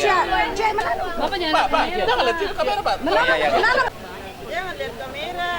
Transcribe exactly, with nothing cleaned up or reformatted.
Cek, cek, mana? Bapak jangan lihat kamera. Pak, Pak, jangan lihat kamera, Pak. Mana? Iya, iya. Mana? Jangan lihat kamera.